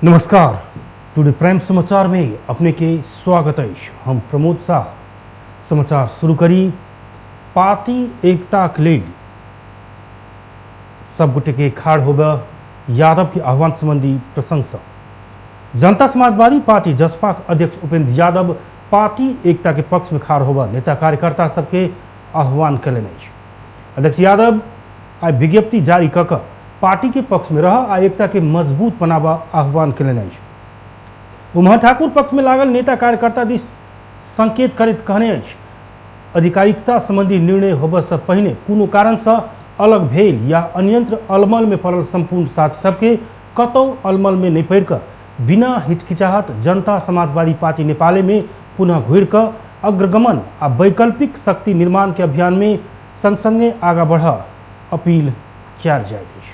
नमस्कार, today prime समाचार में अपने के स्वागत अछि। हम प्रमोद शाह। समाचार शुरू करी। पार्टी एकता के लेल सब गोटे के खाड़ होबे यादव के आह्वान संबंधी प्रसंग से जनता समाजवादी पार्टी जसपा के अध्यक्ष उपेंद्र यादव पार्टी एकता के पक्ष में खाड़ होबे नेता कार्यकर्ता सबके आह्वान कयलनि अछि। अध्यक्ष यादव आइ विज्ञप्ति जारी कऽ कऽ पार्टी के पक्ष में रह आ एकता के मजबूत बनाबऽ आह्वान कयलनि अछि। उम्हर ठाकुर पक्ष में लागल नेता कार्यकर्ता दिस संकेत करैत कहने अछि, आधिकारिकता संबंधी निर्णय होबऽ से पहिने कोनो कारण से अलग भेल या अन्यंत्र अलमल में पड़ल संपूर्ण साथी सबके कतौ अलमल में नहीं पड़ि कऽ बिना हिचकिचाहट जनता समाजवादी पार्टी नेपाले में पुनः घुरि कऽ अग्रगमन आ वैकल्पिक शक्ति निर्माण के अभियान में संग संगे आगा बढ़ अपील कयल जाइत अछि।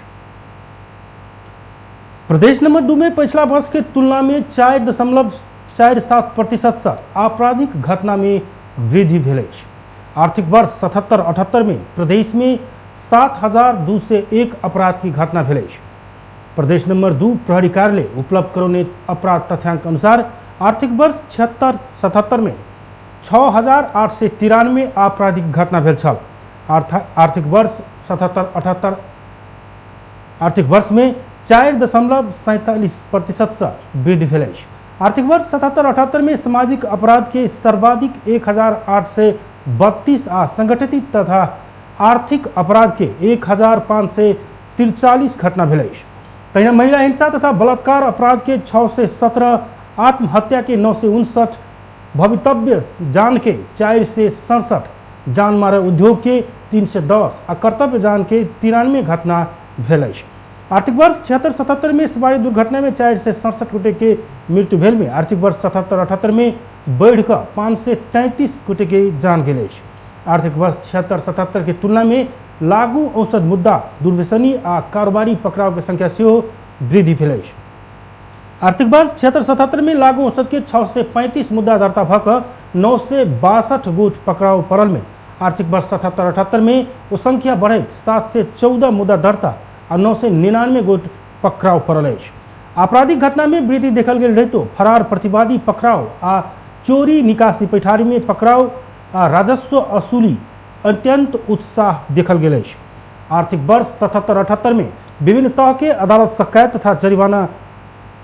प्रदेश नंबर 2 में पिछला वर्ष के तुलना में 4.47% से आपराधिक घटना में वृद्धि भेल अछि। आर्थिक वर्ष 77-78 में प्रदेश में 7,201 अपराध की घटना भेल अछि। प्रदेश नंबर 2 प्रहरी कार्यालय उपलब्ध करौने अपराध तथ्यांक अनुसार आर्थिक वर्ष 76-77 में 6,893 आपराधिक घटना भेल छल। आर्थिक वर्ष 77-78 आर्थिक वर्ष में 4.47% से वृद्धि भेल अछि। आर्थिक वर्ष 77-78 में सामाजिक अपराध के सर्वाधिक 1,832 आ संगठित तथा आर्थिक अपराध के 1,543 घटना भेल अछि। तहिना महिला हिंसा तथा बलात्कार अपराध के 617, आत्महत्या के 959, भवितव्य जान के 467, जान मारे उद्योग के 310 आ कर्तव्य जान के 93 घटना भेल अछि। आर्थिक वर्ष 76-77 में सवारी दुर्घटना में 467 गोटे के मृत्यु भेल में आर्थिक वर्ष 77-78 में बढ़ि कऽ 533 गोटे के जान गेल अछि। आर्थिक वर्ष 76-77 के तुलना में लागू औषध मुद्दा, दुर्व्यसनी आ कारोबारी पकड़ाव के संख्या सेहो वृद्धि भेल अछि। आर्थिक वर्ष 76-77 में लागू औषध के 635 मुद्दा दर्ता भऽ कऽ 962 गोट पकड़ाव पड़ल में आर्थिक वर्ष 77-78 में ओ संख्या बढ़ैत 714 मुद्दा दर्ता आ 999 गोट पकड़ाव पड़ल अछि। आपराधिक घटना में वृद्धि देखल गेल रहितो फरार प्रतिवादी पकड़ाव आ चोरी निकासी पैठारी में पकड़ाव आ राजस्व असूली अत्यंत उत्साह देखल गेल अछि। आर्थिक वर्ष 77-78 में विभिन्न तह के अदालत से कैद तथा जरिमाना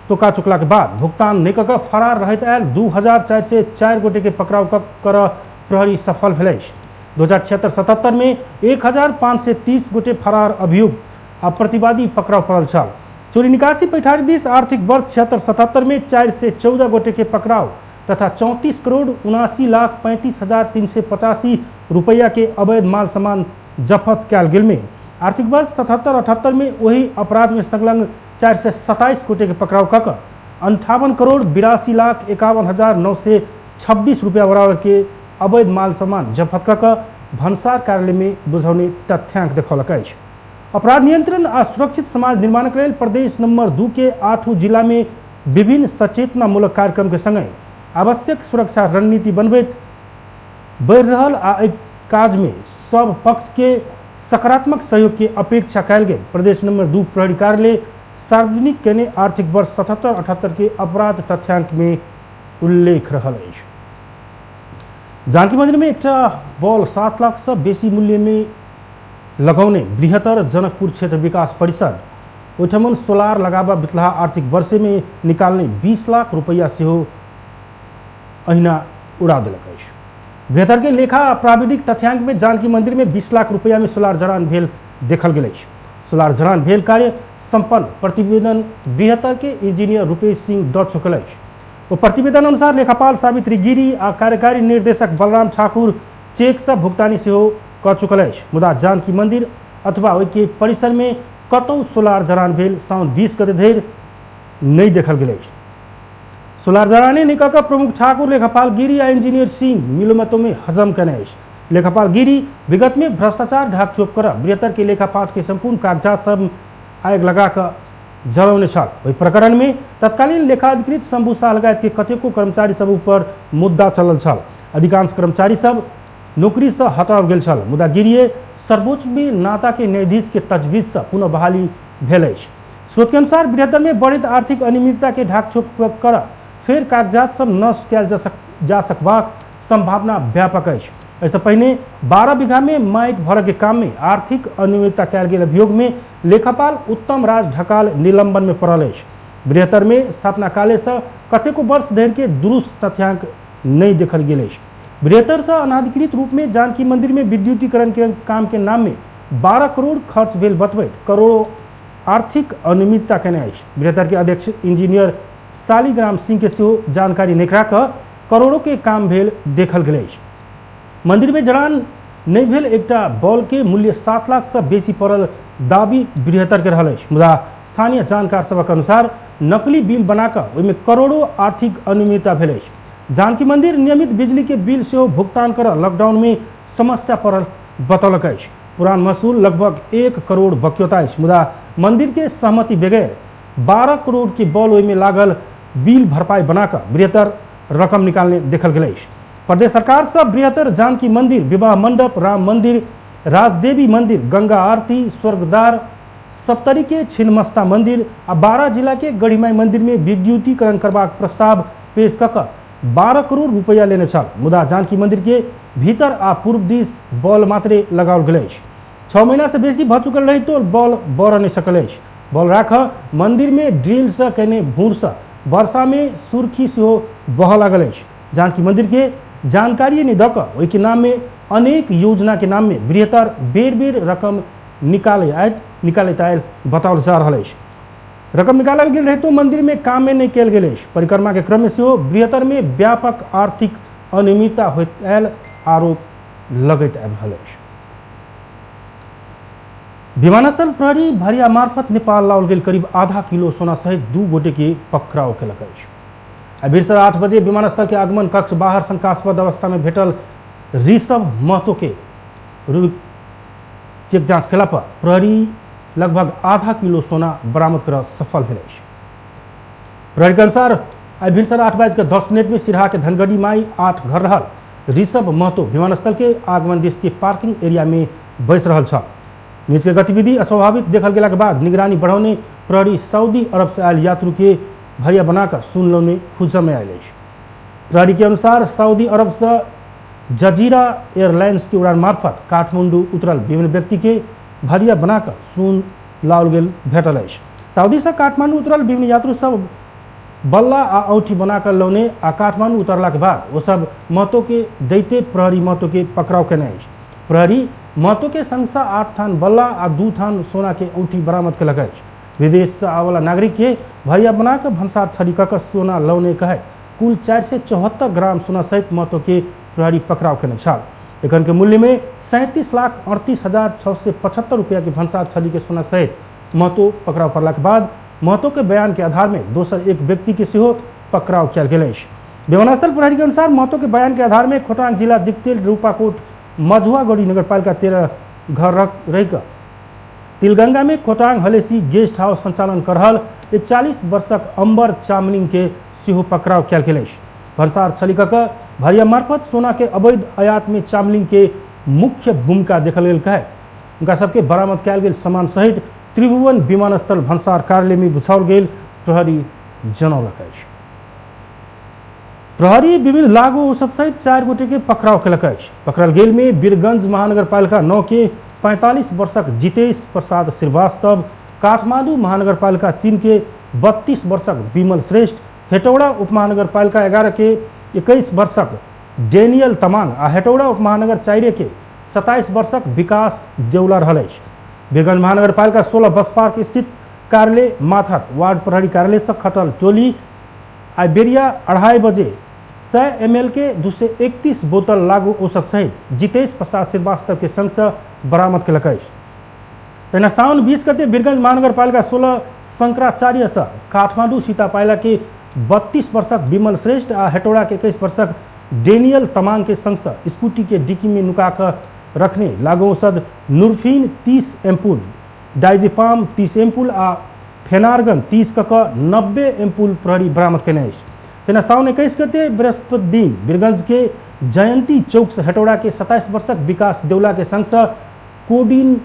तोका चुकला के बाद भुगतान नहि कऽ फरार रहैत आयल 2,404 गोटे के पकड़ाव कर प्रहरी सफल भेल अछि। 2076-77 में 1,530 गोटे फरार अभियुक्त आ प्रतिवादी पकड़ाव पड़ल छल। चोरी निकासी पैठारी दिस आर्थिक वर्ष 76-77 में 414 गोटे के पकड़ाव तथा 34,79,35,385 रुपया के अवैध माल सामान जफत कयल गेल में आर्थिक वर्ष 77-78 में वही अपराध में संलग्न 427 गोटे के पकड़ाव कऽ कऽ 58,82,51,926 रुपया बराबर के अवैध माल सामान जफत कऽ कऽ भन्सार कार्यालय में बुझौने तथ्यांक देखौलक अछि। अपराध नियंत्रण आ सुरक्षित समाज निर्माणक लेल प्रदेश नंबर 2 के 8 जिला में विभिन्न सचेतनामूलक कार्यक्रम के संगे आवश्यक सुरक्षा रणनीति बनबैत बढ़ि रहल आ एहि काज में सब पक्ष के सकारात्मक सहयोग के अपेक्षा कयल गेल। प्रदेश नंबर 2 प्रहरी कार्यालय सार्वजनिक केने आर्थिक वर्ष 77-78 के अपराध तथ्यांक में उल्लेख रहल अछि। जानकी मंदिर में एकटा बॉल 7 लाख से बेसी मूल्य में लगौने बृहत्तर जनकपुर क्षेत्र विकास परिषद ओहिठाम सोलार लगाबऽ बितलाहा आर्थिक वर्ष में निकालने 20 लाख रुपया सेहो अहिना उड़ा देलक अछि। बृहत्तर के लेखा आ प्राविधिक तथ्यांक में जानकी मंदिर में 20 लाख रुपया में सोलार जड़ान भेल देखल गेल अछि। सोलार जड़ान भेल कार्य संपन्न प्रतिवेदन बृहत्तर के इंजीनियर रूपेश सिंह दऽ चुकल अछि। ओ प्रतिवेदन अनुसार लेखापाल सावित्री गिरी आ कार्यकारी निर्देशक बलराम ठाकुर चेक से भुगतानी सेहो कऽ चुकल अछि। मुदा जानकी मंदिर अथवा ओहिके परिसर में कतौ सोलार जड़ान भेल साउन 20 गते धरि नहि देखल गेल अछि। सोलार जड़ाने नहि कऽ कऽ प्रमुख ठाकुर लेखापाल गिरी आ इंजीनियर सिंह मिलोमतो में हजम केने अछि। लेखापाल गिरी विगत में भ्रष्टाचार ढाकचोप कर बृहत्तर के लेखापाठ के संपूर्ण कागजात सब आग लगा कऽ जरौने छल। ओहि प्रकरण में तत्कालीन लेखाधिकृत शंभू शाह लगायत के कतेको कर्मचारी सब ऊपर मुद्दा चलल छल। अधिकांश कर्मचारी सब नौकरी से हटाओल गेल छल, मुदा गिरिये सर्वोच्च में नाता के न्यायाधीश के तजवीज से पुनः बहाली भेल अछि। स्रोत के अनुसार बृहत्तर में बढ़ित आर्थिक अनियमितता के ढाकछोप कर फेर कागजात सब नष्ट कयल जा सकबाक संभावना व्यापक अछि। एहिसँ पहिने 12 बीघा में माटि भरऽ के काम में आर्थिक अनियमितता कयल गेल अभियोग में लेखापाल उत्तम राज ढकाल निलंबन में पड़ल अछि। बृहत्तर में स्थापना काले से कतेको वर्ष धरि के दुरुस्त तथ्यांक नहि देखल गेल अछि। बृहत्तर से अनाधिकृत रूप में जानकी मंदिर में विद्युतीकरण के काम के नाम में 12 करोड़ खर्च भेल बतबैत करोड़ों आर्थिक अनियमितता केने अछि। बृहत्तर के अध्यक्ष इंजीनियर शालिग्राम सिंह के सेहो जानकारी नहि करा कऽ करोड़ों के काम भेल देखल गेल अछि। मंदिर में जड़ान नहि भेल एकटा बॉल के मूल्य 7 लाख से बेसी पड़ल दाबी बृहत्तर के रहल अछि। मुदा स्थानीय जानकार सभक अनुसार नकली बिल बनाकऽ ओहिमे करोड़ों आर्थिक अनियमितता भेल अछि। जानकी मंदिर नियमित बिजली के बिल सेहो भुगतान करऽ लॉकडाउन में समस्या पड़ल बतौलक अछि। पुरान महसूल लगभग 1 करोड़ बक्यौता अछि, मुदा मंदिर के सहमति बगैर 12 करोड़ के बॉल ओहिमे लागल बिल भरपाई बनाकऽ बृहत्तर रकम निकालने देखल गेल अछि। प्रदेश सरकार से बृहत्तर जानकी मंदिर, विवाह मंडप, राम मंदिर, राजदेवी मंदिर, गंगा आरती, स्वर्गद्वार, सप्तरी के छिन्नमस्ता मंदिर आ 12 जिला के गढ़ीमाई मंदिर में विद्युतीकरण करबाक प्रस्ताव पेश कऽ कऽ 12 करोड़ रुपया लेने छल। मुदा जानकी मंदिर के भीतर आ पूर्व दिस बॉल मात्रे लगाओल गेल अछि। 6 महीना से बेसी भऽ चुकल रहितो बॉल बढ़ नहि सकल अछि। बॉल राख मंदिर में ड्रिल से कयने भूर से वर्षा में सुर्खी सेहो बहऽ लागल अछि। जानकी मंदिर के जानकारी नहि दऽ कऽ ओहिके नाम में अनेक योजना के नाम में बृहत्तर बेर बेर रकम निकालैत आयल बताओल जा रहल अछि। रकम निकालल गेल रहितो मंदिर में कामे नहि कयल गेल अछि। परिक्रमा के क्रम में सेहो बृहत्तर में व्यापक आर्थिक अनियमितता होइत आयल आरोप लगैत आबि रहल अछि। विमानस्थल प्रहरी भरिया मार्फत नेपाल लाओल गेल करीब आधा किलो सोना सहित 2 गोटे के पकड़ाव केलक अछि। आ भिनसर 8 बजे विमानस्थल के आगमन कक्ष बाहर शंकास्पद अवस्था में भेटल ऋषभ महतो के चेक जांच केला पर प्रहरी लगभग आधा किलो सोना बरामद कर सफल भेल अछि। प्रहरी के अनुसार आइ भिनसर 8:10 में सिरहा के धनगढ़ी माई 8 घर रहल ऋषभ महतो विमानस्थल के आगमन दिस के पार्किंग एरिया में बैस रहल छल। निज के गतिविधि अस्वाभाविक देखल गेला के बाद निगरानी बढ़ौने प्रहरी सऊदी अरब से आयल यात्रु के भरिया बनाकर सुन लौने खुजमे में आयल अछि। प्रहरी के अनुसार सऊदी अरब से जजीरा एयरलाइंस की उड़ान मार्फत काठमांडू उतरल विभिन्न व्यक्ति के भरिया बनाकर सुन लाओल गेल भेटल अछि। सऊदी से काठमांडू उतरल विभिन्न यात्रु सब बल्ला आ औंठी बनाकर लौने आ काठमांडू उतरला के बाद वो सब महतो के दैते प्रहरी महतो के पकड़ाव केने अछि। प्रहरी महतो के संग से 8 थान बल्ला आ 2 थान सोना के औंठी बरामद केलक अछि। विदेश से आवाला नागरिक के भरिया बनाकर भंसार छड़ी कऽ के सोना लौने कहे कुल 474 ग्राम सोना सहित महतो के प्रहरी पकड़ाव केने छल। एखन के मूल्य में 37,38,675 रुपया के भंसार छड़ी के सोना सहित महतो पकड़ाव पड़ला के बाद महतो के बयान के आधार में दोसर एक व्यक्ति के सेहो पकड़ाव कयल गेल अछि। विमानस्थल प्रहरी के अनुसार महतो के बयान के आधार में खोटांग जिला दिक्तेल रूपाकोट मझुआगढ़ी नगरपालिका 13 घर रहिकऽ तिलगंगा में खोटांग हलेसी गेस्ट हाउस संचालन कर रहल 41 वर्षक अंबर चामलिंग के सेहो पकड़ाव कयल गेल अछि। भरसार छली कऽ कऽ भरिया मार्फत सोना के अवैध आयात में चामलिंग के मुख्य भूमिका देखल गेल कहैत हुनका सबके बरामद कयल गेल सामान सहित त्रिभुवन विमानस्थल भंसार कार्यालय में बुझाओल गेल प्रहरी जनौलक अछि। प्रहरी विभिन्न लागू औषध सहित 4 गोटे के पकड़ाव केलक अछि। पकड़ल गेल में वीरगंज महानगरपालिका 9 के 45 वर्षक जितेश प्रसाद श्रीवास्तव, काठमांडू महानगरपालिका 3 के 32 वर्षक विमल श्रेष्ठ, हेटौड़ा उपमहानगरपालिका 11 के 21 वर्षक डेनियल तमांग आ हेटौड़ा उपमहानगर 4 के 27 वर्षक विकास देउला रहल अछि। वीरगंज महानगरपालिका 16 बस पार्क स्थित कार्यालय माथत वार्ड प्रहरी कार्यालय से खटल टोली आइ बेरिया 2:30 बजे 100 ml के 231 बोतल लागू औषध सहित जितेश प्रसाद श्रीवास्तव के संग से बरामद केलक अछि। तहिना साउन 20 गते वीरगंज महानगरपालिका 16 शंकराचार्य से काठमांडू सीतापाइला के 32 वर्षक विमल श्रेष्ठ आ हेटौड़ा के 21 वर्षक डेनियल तमांग के संग से स्कूटी के डिक्की में नुका कऽ रखने लागू औषध नुरफिन 30 एम्पुल, डाइजेपाम 30 एम्पुल आ फेनार्गन 30 क 90 एम्पुल प्रहरी बरामद केने अछि। तहिना साउन 21 गते बृहस्पति दिन वीरगंज के जयंती चौक से हेटौड़ा के 27 वर्षक विकास देउला के संग से कोडिन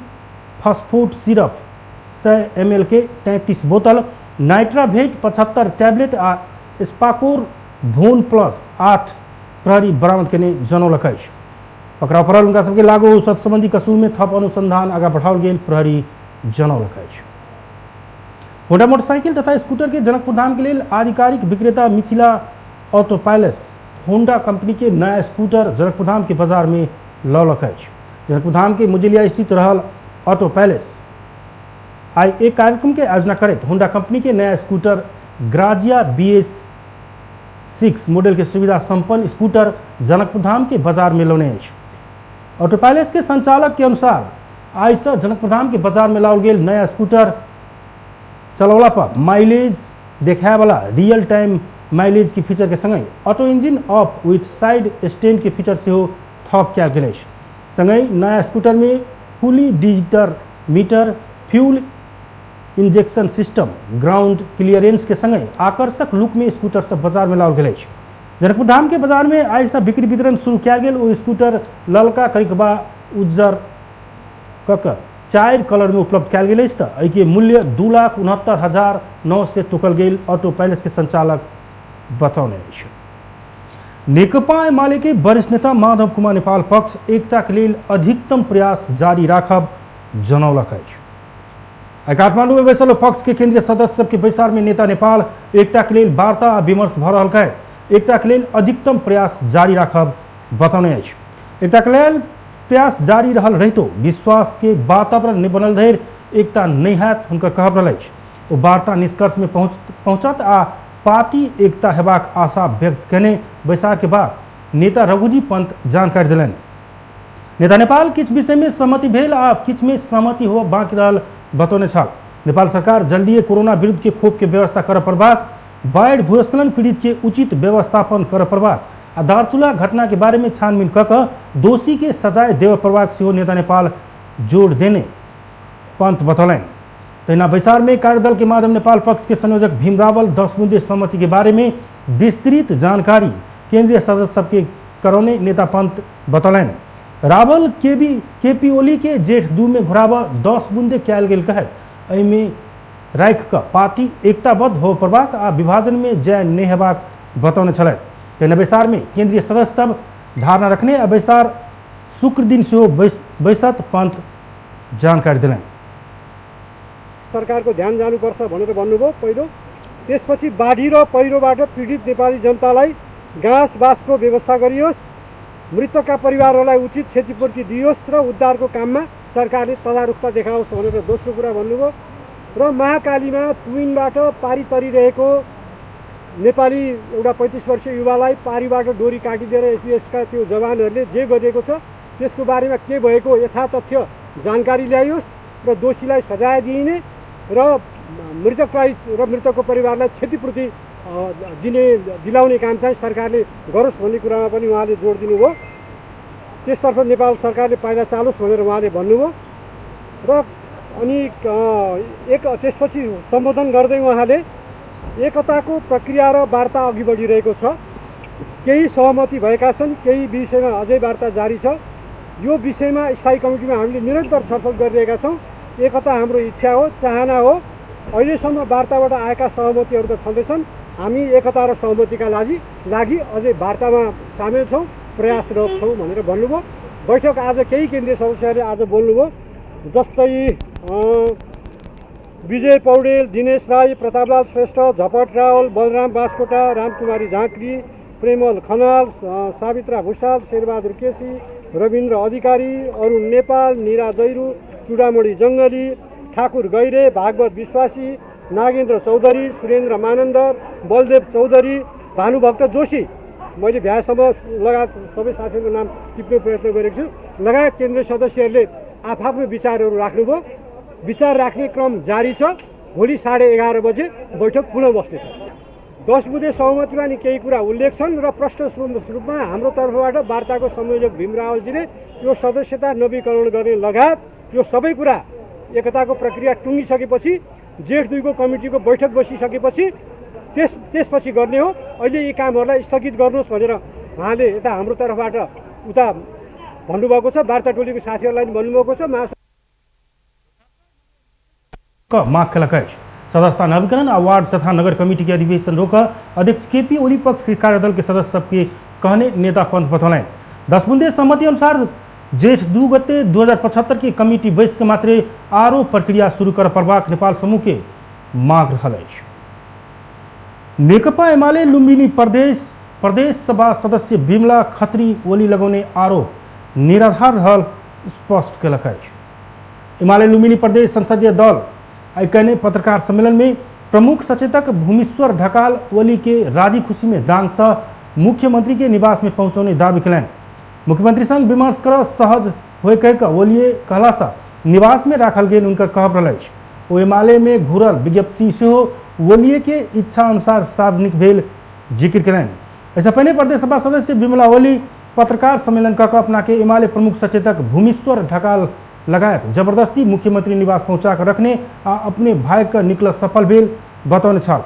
फॉस्फोट सिरप 100 ml के 33 बोतल, नाइट्राभेट 75 टैबलेट आ स्पाकोर भोन प्लस 8 प्रहरी बरामद केने जनौलक अछि। पकड़ाव पड़ल हुनका सबके लागू औषध संबंधी कसूर में थप अनुसंधान आगा बढ़ाओल गेल प्रहरी जनौलक अछि। होंडा मोटरसाइकिल तथा स्कूटर के जनकपुर धाम के लेल आधिकारिक विक्रेता Mithila auto palace Honda company के नया स्कूटर जनकपुर धाम के बाजार में लौलक अछि। जनकपुर धाम के मुजलिया स्थित रहल ऑटो पैलेस आइ एक कार्यक्रम के आयोजना करैत होंडा कंपनी के नया स्कूटर ग्राजिया BS6 model के सुविधा संपन्न स्कूटर जनकपुर धाम के बाजार में लौने अछि। ऑटो पैलेस के संचालक के अनुसार आइ से जनकपुर धाम के बाजार में लाओल गेल नया स्कूटर चलौला पर माइलेज देखाए वाला रियल टाइम माइलेज के फीचर के संगहि auto engine off with side stand के फीचर सेहो थप कयल गेल अछि। संगहि नया स्कूटर में fully digital meter, fuel injection system, ground clearance के संगहि आकर्षक लुक में स्कूटर सब बाजार में लाओल गेल अछि। जनकपुर धाम के बाजार में आइ से बिक्री वितरण शुरू कयल गेल ओ स्कूटर ललका, करिकबा, उज्जर कक 4 कलर में उपलब्ध कयल गेल अछि। तऽ एहिके मूल्य 2,69,900 तोकल गेल ऑटो पैलेस के संचालक बतौने अछि। नेकपा एमाले के वरिष्ठ नेता माधव कुमार नेपाल पक्ष एकता के लेल अधिकतम प्रयास जारी राखब जनौलक अछि। आइ काठमांडू में बैसल पक्ष के केंद्रीय सदस्य सबके बैसार में नेता नेपाल एकता के लेल वार्ता आ विमर्श भऽ रहल कहैत एकता के लेल अधिकतम प्रयास जारी राखब बतौने अछि। एकता के लेल प्रयास जारी रहल रहितो विश्वास के वातावरण नहि बनल धरि एकता नहि हैत हुनकर कहब रहल अछि। ओ वार्ता निष्कर्ष में पहुँचत आ पार्टी एकता हेबाक आशा व्यक्त केने बैसार के बाद नेता रघुजी पंत जानकारी देलनि। नेता नेपाल किछु विषय में सहमति भेल आ किछु में सहमति होबय बाँकी रहल बतौने छल। नेपाल सरकार जल्दिए कोरोना विरुद्ध के खोप के व्यवस्था करय पड़बाक, बाढ़ि भूस्खलन पीड़ित के उचित व्यवस्थापन करय पड़बाक आ दार्चुला घटना के बारे में छानबीन कऽ कऽ दोषी के सजाय देबय पड़बाक सेहो नेता नेपाल जोड़ देने पंत बतौलनि। तहिना बैसार में कार्यदल के माध्यम नेपाल पक्ष के संयोजक भीम रावल 10 बुंदे सहमति के बारे में विस्तृत जानकारी केंद्रीय सदस्य सबके करौने नेता पंत बतौलनि। रावल केपी ओली के जेठ 2 में घुराबऽ 10 बुंदे कयल गेल कहैत एहिमे राखि कऽ पार्टी एकताबद्ध होबय पड़बाक आ विभाजन में जय नहि हेबाक बतौने छलथि। तहिना बैसार में केंद्रीय सदस्य सब धारणा रखने आ बैसार शुक्र दिन सेहो बैसत पंत जानकारी देलनि। सरकारको ध्यान जानुपर्छ भनेर भन्नुभयो पहिलो। त्यसपछि बाढी र पहिरोबाट पीडित नेपाली जनतालाई घाँस बाँसको व्यवस्था गरियोस्, मृतकका परिवारहरूलाई उचित क्षतिपूर्ति दिइयोस् र उद्धारको काममा सरकारले तदारुकता देखाओस् भनेर दोस्रो कुरा भन्नुभयो। र महाकालीमा तुइनबाट पारी तरिरहेको नेपाली एउटा 35 वर्षीय युवालाई पारीबाट डोरी काटिदिएर एसबिएसका त्यो जवानहरूले जे गरिएको छ त्यसको बारेमा के भएको यथातथ्य जानकारी ल्याइयोस् र दोषीलाई सजाय दिइने र मृतकलाई र मृतकको परिवारलाई क्षतिपूर्ति दिने दिलाउने काम चाहिँ सरकारले गरोस् भन्ने कुरामा पनि उहाँले जोड दिनुभयो। त्यसतर्फ नेपाल सरकारले पाइला चालोस् भनेर उहाँले भन्नुभयो। र अनि एक त्यसपछि सम्बोधन गर्दै उहाँले एकताको प्रक्रिया र वार्ता अघि बढिरहेको छ, केही सहमति भएका छन्, केही विषयमा अझै वार्ता जारी छ। यो विषयमा स्थायी कमिटीमा हामीले निरन्तर छलफल गरिरहेका छौँ। एकता हाम्रो इच्छा हो, चाहना हो। अहिलेसम्म वार्ताबाट आएका सहमतिहरू त छँदैछन्, हामी एकता र सहमतिका लागि अझै वार्तामा सामेल छौँ, प्रयासरत छौँ भनेर भन्नुभयो। बैठक आज केही केन्द्रीय सदस्यहरूले आज बोल्नुभयो, जस्तै विजय पौडेल, दिनेश राई, प्रतापलाल श्रेष्ठ, झपट रावल, बलराम बास्कोटा, रामकुमारी झाँक्री, प्रेमल खनाल, सावित्रा भूषाल, शेरबहादुर केसी, रविन्द्र अधिकारी, अरुण नेपाल, निरा जैरू, चुडामणि जङ्गली, ठाकुर गैरे, भागवत विश्वासी, नागेन्द्र चौधरी, सुरेन्द्र मानन्दर, बलदेव चौधरी, भानुभक्त जोशी। मैले भ्याएसम्म लगायत सबै साथीहरूको नाम टिप्ने प्रयत्न गरेको छु। लगायत केन्द्रीय सदस्यहरूले आफआफ्नो विचारहरू राख्नुभयो। विचार राख्ने क्रम जारी छ। भोलि 11:30 बजे बैठक पुनः बस्नेछ। 10 बुँदे सहमतिमा नि केही कुरा उल्लेख छन् र प्रश्न रूपमा हाम्रो तर्फबाट वार्ताको संयोजक भीम रावलजीले यो सदस्यता नवीकरण गर्ने लगायत यो सबै कुरा एकताको प्रक्रिया टुङ्गिसकेपछि जेठ 2 को कमिटीको बैठक बसिसकेपछि त्यसपछि गर्ने हो। अहिले यी कामहरूलाई स्थगित गर्नुहोस् भनेर उहाँले यता हाम्रो तर्फबाट उता भन्नुभएको छ। वार्ता टोलीको साथीहरूलाई पनि भन्नुभएको छ। क माग केलक अछि। सदस्यता नवीकरण आ वार्ड तथा नगर कमिटी के अधिवेशन रोक अध्यक्ष केपी ओली पक्ष के कार्यदल के सदस्य सबके कहने नेता पंत बतौलनि। 10 बुंदे सहमति अनुसार जेठ 2 गते 2075 के कमिटी बैस के मात्रे आरो प्रक्रिया शुरू कर पड़बाक नेपाल समूह के माग रहल अछि। नेकपा एमाले लुम्बिनी प्रदेश प्रदेश सभा सदस्य बिमला खत्री ओली लगौने आरोप निराधार रहल स्पष्ट केलक अछि। एमाले लुम्बिनी प्रदेश संसदीय दल आइ कयने पत्रकार सम्मेलन में प्रमुख सचेतक भूमिश्वर ढकाल ओली के राजी खुशी में दांग से मुख्यमंत्री के निवास में पहुंचौने दावी कयलनि। मुख्यमंत्री संग विमर्श कर सहज होय कह कऽ ओलिए कहला से निवास में राखल गेल उनकर कहब रहल अछि। ओ एमाले में घुरल विज्ञप्ति सेहो ओलिए के इच्छा अनुसार सार्वजनिक भेल जिक्र कयलनि। एहिसँ पहिने प्रदेश सभा सदस्य बिमला ओली पत्रकार सम्मेलन कऽ अपना के एमाले प्रमुख सचेतक भूमिश्वर ढकाल लगायत जबरदस्ती मुख्यमंत्री निवास पहुंचा कर रखने आ अपने भाग के निकल सफल भेल बतौने छल।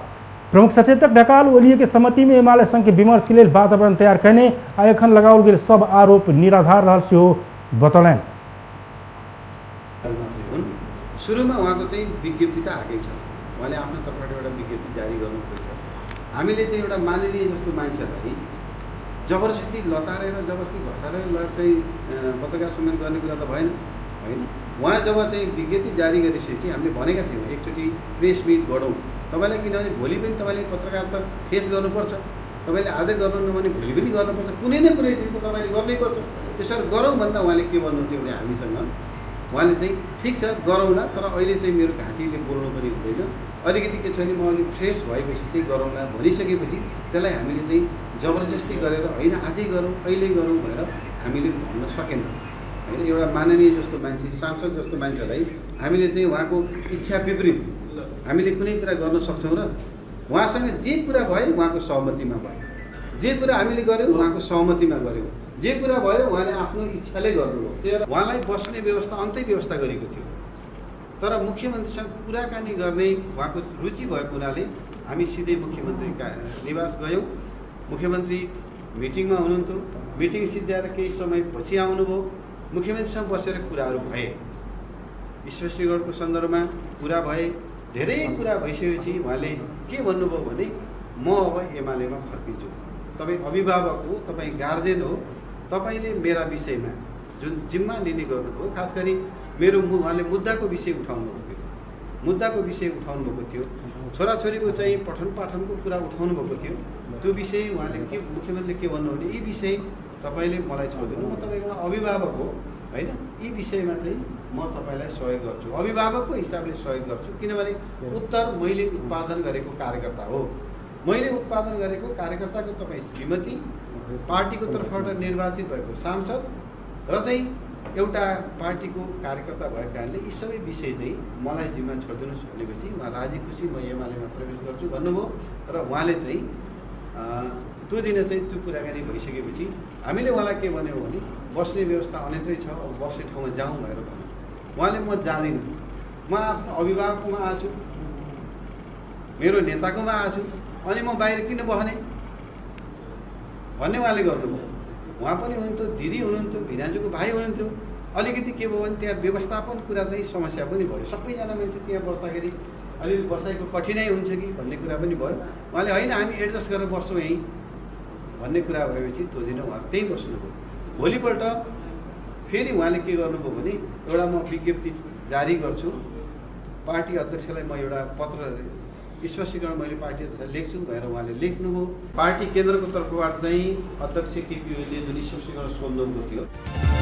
प्रमुख सचेतक ढकाल ओलिए के सहमति में एमाले संघ के विमर्श के लेल वातावरण तैयार कयने आ एखन लगाओल गेल सब आरोप निराधार रहल सेहो बतौलनि। सुरुमा उहाँको चाहिँ विज्ञप्ति त आएकै छ, उहाँले आफ्नो तर्फबाट एउटा विज्ञप्ति जारी गर्नुभएको छ। हामीले चाहिँ एउटा माननीय जस्तो मान्छेलाई जबरजस्ती लतारेर जबरजस्ती घसारेर लगेर चाहिँ पत्रकार सम्मेलन गर्ने कुरा त भएन, होइन। उहाँ जब चाहिँ विज्ञप्ति जारी गरिसकेपछि हामीले भनेका थियौँ एकचोटि प्रेस मिट गरौँ तपाईँलाई, किनभने भोलि पनि तपाईँले पत्रकार त फेस गर्नुपर्छ, तपाईँले आज गर्नुहुन्न भने भोलि पनि गर्नुपर्छ, कुनै न कुनै दिन त तपाईँले गर्नैपर्छ। त्यसरी गरौँ भन्दा उहाँले के भन्नुहुन्थ्यो भने हामीसँग उहाँले चाहिँ ठिक छ गरौँला, तर अहिले चाहिँ मेरो घाँटीले बोल्नु पनि हुँदैन, अलिकति के छ भने म अलिक फ्रेस भएपछि चाहिँ गरौँला भनिसकेपछि त्यसलाई हामीले चाहिँ जबरजस्ती गरेर होइन आजै गरौँ अहिले गरौँ भनेर हामीले भन्न सकेनौँ, होइन। एउटा माननीय जस्तो मान्छे, सांसद जस्तो मान्छेलाई हामीले चाहिँ उहाँको इच्छा विपरीत हामीले कुनै कुरा गर्न सक्छौँ र? उहाँसँग जे कुरा भयो उहाँको सहमतिमा भयो, जे कुरा हामीले गऱ्यौँ उहाँको सहमतिमा गऱ्यौँ, जे कुरा भयो उहाँले आफ्नो इच्छाले गर्नुभयो। त्यही भएर उहाँलाई बस्ने व्यवस्था अन्तै व्यवस्था गरेको थियो, तर मुख्यमन्त्रीसँग कुराकानी गर्ने उहाँको रुचि भएको हुनाले हामी सिधै मुख्यमन्त्री निवास गयौँ। मुख्यमन्त्री मिटिङमा हुनुहुन्थ्यो, मिटिङ सिद्ध्याएर केही समय पछि आउनुभयो, मुख्यमन्त्रीसँग बसेर कुराहरू भए, स्पष्टीकरणको सन्दर्भमा कुरा भए, धेरै कुरा भइसकेपछि उहाँले के भन्नुभयो भने म अब एमालेमा फर्किन्छु, तपाईँ अभिभावक हो, तपाईँ गार्जेन हो, तपाईँले मेरा विषयमा जुन जिम्मा लिने गर्नुभयो, खास गरी मेरो उहाँले मुद्दाको विषय उठाउनु भएको थियो, मुद्दाको विषय उठाउनु भएको थियो, छोराछोरीको चाहिँ पठन पाठनको कुरा उठाउनु भएको थियो, त्यो विषय उहाँले के मुख्यमन्त्रीले के भन्नु भने यी विषय तपाईँले मलाई छोडिदिनु, म तपाईँको एउटा अभिभावक हो, होइन, यी विषयमा चाहिँ म तपाईँलाई सहयोग गर्छु, अभिभावकको हिसाबले सहयोग गर्छु, किनभने उत्तर मैले उत्पादन गरेको कार्यकर्ता हो, मैले उत्पादन गरेको कार्यकर्ताको तपाईँ श्रीमती, पार्टीको तर्फबाट निर्वाचित भएको सांसद र चाहिँ एउटा पार्टीको कार्यकर्ता भएको कारणले यी सबै विषय चाहिँ मलाई जिम्मा छोडिदिनुहोस् भनेपछि उहाँ राजी खुसी म एमालेमा प्रवेश गर्छु भन्नुभयो। र उहाँले चाहिँ त्यो दिन चाहिँ त्यो कुराकानी भइसकेपछि हामीले उहाँलाई के भन्यौँ भने बस्ने व्यवस्था अन्यत्रै छ, अब बस्ने ठाउँमा जाउँ भनेर भन्यो। उहाँले म जाँदिनँ, म आफ्नो अभिभावककोमा आएको छु, मेरो नेताकोमा आएको छु, अनि म बाहिर किन बस्ने भन्ने उहाँले गर्नुभयो। उहाँ पनि हुनुहुन्थ्यो, दिदी हुनुहुन्थ्यो, भिनाजुको भाइ हुनुहुन्थ्यो। अलिकति के भयो भने त्यहाँ व्यवस्थापन कुरा चाहिँ समस्या पनि भयो, सबैजना मान्छे त्यहाँ बस्दाखेरि अलिअलि बसाइको कठिनाइ हुन्छ कि भन्ने कुरा पनि भयो। उहाँले होइन हामी एडजस्ट गरेर बस्छौँ यहीँ भन्ने कुरा भएपछि त्यो दिन उहाँ त्यहीँ बस्नुभयो। भोलिपल्ट फेरि उहाँले के गर्नुभयो भने एउटा म विज्ञप्ति जारी गर्छु, पार्टी अध्यक्षलाई म एउटा पत्र स्पष्टीकरण मैले पार्टी अध्यक्षलाई लेख्छु भनेर उहाँले लेख्नुभयो। पार्टी केन्द्रको तर्फबाट चाहिँ अध्यक्ष केपी ओलीले जुन स्पष्टीकरण सोध्नुभएको थियो।